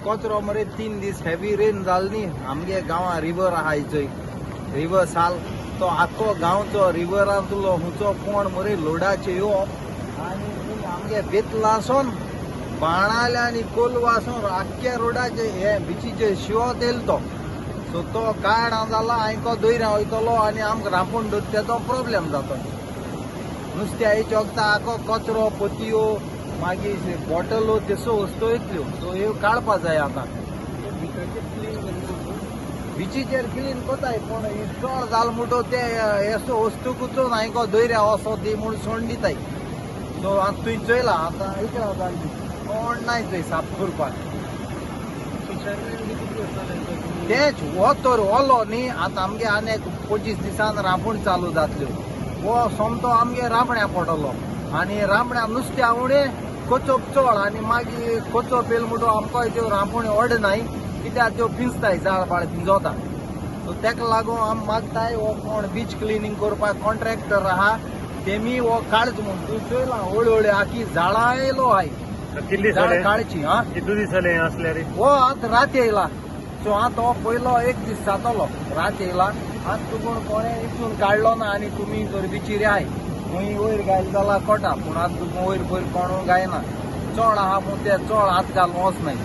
कचरो मरे 3 दीस हेवी रेन जाल न्ही आमगे गांवां रिवर आहाय चोय रिवर साल तो आख्खो गांवचो रिवरांतलो हुंचो कोण मरे लोडाचे यो आनी आमगे बेतलासून बाणाल्या आनी कोलवासून आख्ख्या रोडाचे हे बिचीचे शिवत येयल तो. सो तो काड जाला आयको दर्या वयतलो आनी आमकां रांपून दवरता तो प्रोब्लेम जाता. नुस्त्या चोकता आखो कचरो पोतयो मागीर बॉटलो तेसो वस्तू येतल्यो. सो ह्यो काडपा जाय आतां. बिचीचेर क्लीन कोताय पूण चड जाल म्हणटो ते येसो वस्तू कुचोन आयको दर्या वचो दी म्हूण सोण दिताय. सो आतां तुवें चोयला आतां इकरा जाली कोण नाय थंय साफ करपाक. तेच हो तर ओलो न्ही आतां आमगे आनी 25 दिसान रांपूण चालू जातल्यो. हो सोमतो आमगे रांपण्या पडटलो आनी रांपण्या नुस्त्या उणें कोचोप चड आनी मागीर कोचोप येयल म्हणटो आमकां त्यो रांपोणी अडनाय कित्याक त्यो पिंजताय जाळ बाळ पिंजोता. सो तेका लागून आमी मागताय हो कोण बीच क्लिनींग करपाक कॉन्ट्रॅक्टर आहा तेमी हो काडचो म्हूण. तूं चोयला हळू हळू आखी झाडां येयलो आहाय. कितले काडची हा कितले दीस जाले असल्यार हो आतां रात येयला. सो आतां हो पयलो एक दीस जातलो रात येयला. आतां तुका कोणें इतून काडलो ना आनी तुमी तर बिचीर आहाय खंय वयर घायल जाल्यार कोटा पूण आतां तुका वयर पयर कोण गायना चड आहा पूण ते चड हात घालून वचनाय.